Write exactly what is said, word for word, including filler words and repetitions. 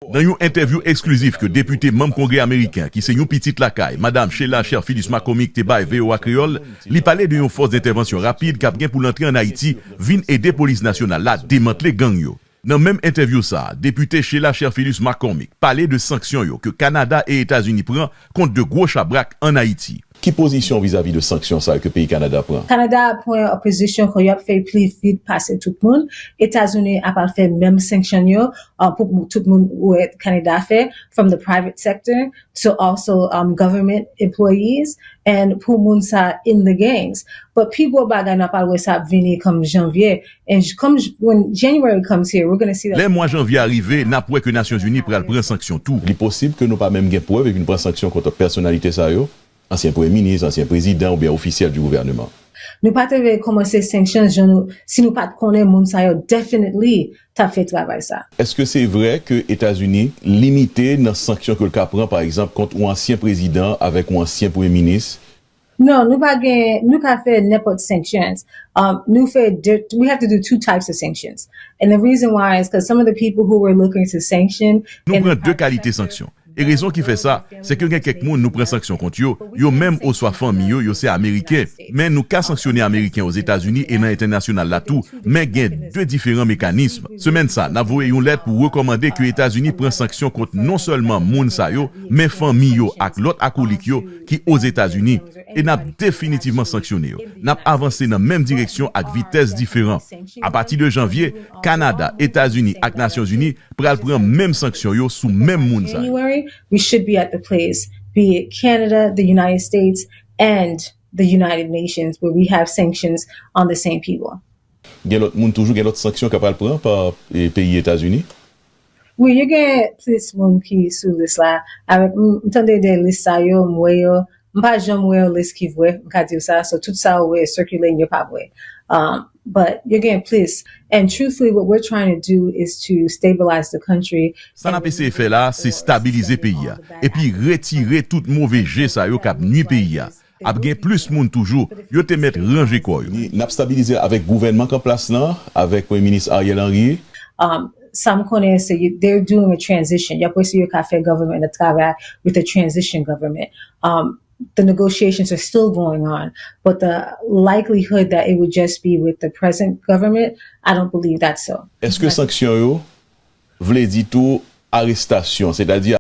Nan yon entèvyou eksklizif ke depite manm Kongrè ameriken ki se yon pitit lakay, Madam Sheila Cherfilus McCormick te bay V O A Kreyòl, li pale de yon fòs dentèvansyon rapid k ap gen pou l antre ann Ayiti vin ede Polis Nasyonal la demantle gang yo. Nan menm entèvyou sa a, depite Sheila Cherfilus McCormick pale de sanksyon yo ke Kanada e Etazini pran kont de gwo chabrak ann Ayiti. Ki pozisyon vizavi de sanksyon sa yo ke peyi Kanada pran? Kanada ap pran pozisyon ke y ap fè pli vit pase tout moun. Etazini ap al fè menm sanksyon yo uh, pou tout moun wè Kanada fè, from the private sector to also um, government employees and pou moun sa in the gangs. But pi gwo bagay n ap al wè sa ap vini kòm janvye. And j- kòm j- when January comes here, we're going to see that. Lè mwa janvye a rive, n ap wè ke Nasyonzini pral pran sanksyon tou. Li posib ke nou pa menm gen prèv epi n pran sanksyon kont pèsonalite sa yo, ansyen premye minis, ansyen prezidan oubyen ofisyèl di gouvèneman. Nou pa te vle kòmanse sanksyon jan nou, si nou pa t konnen moun sa yo definitely t ap fè travay sa. Èske se vrè ke Etazini limite nan sanksyon ke l ka pran, pa egzanp, kont yon ansyen prezidan avèk yon ansyen premye minis? Non, nou pa gen, nou ka fè nenpòt sanctions. Um, nou fè de, we have to do two types of sanctions. And the reason why is because some of the people who we're looking to sanction Nou pran de kalite sanksyon. E rezon ki fè sa, se ke gen kèk moun nou pran sanksyon kont yo, yo menm oswa fanmi yo, yo se Ameriken. Men nou ka sanksyone Ameriken Ozetazini e nan entènasyonal la tou, men gen de diferan mekanism. Semèn sa, n ap voye yon lèt pou rekòmande ke Etazini pran sanksyon kont non sèlman moun sa yo, men fanmi yo ak lòt akolik yo ki Ozetazini. E n ap definitivman sanksyone yo. N ap avanse nan menm direksyon ak vitès diferan. Apati de janvye, Kanada, Etazini ak Nasyonzini pral pran menm sanksyon yo sou menm moun sa yo. January, we should be at the place, be it Canada, the United States, and the United Nations, where we have sanctions on the same people. Gen lòt moun toujou, gen lòt sanksyon k ap pral pran pa eh, peyi Etazini? Wi, yo gen plis moun ki sou lis la. Avèk m m tande de lis sa yo, m wè yo. M pa janm wè yon lis ki vrè, m ka di w sa. So tout sa ou wè sikile, yo pa vrè. Um, but yo gen plis. And truthfully, what we're trying to do is to stabilize the country. Sa n ap eseye fè la a, se stabilize peyi a, epi retire tout move je sa yo k ap nwi peyi a. Ap gen plis moun toujou, yo te mèt ranje kò yo. N ap stabilize avèk gouvènman k an plas lan, avèk Premye Minis Ariel Henry. Um, sa m konnen se they're doing a transition. Y ap eseye ka fè government nan travay with a transition government. Um, the negotiations are still going on, but the likelihood that it would just be with the present government, I don't believe that so. Èske sanksyon yo vle di tou arestasyon, sètadi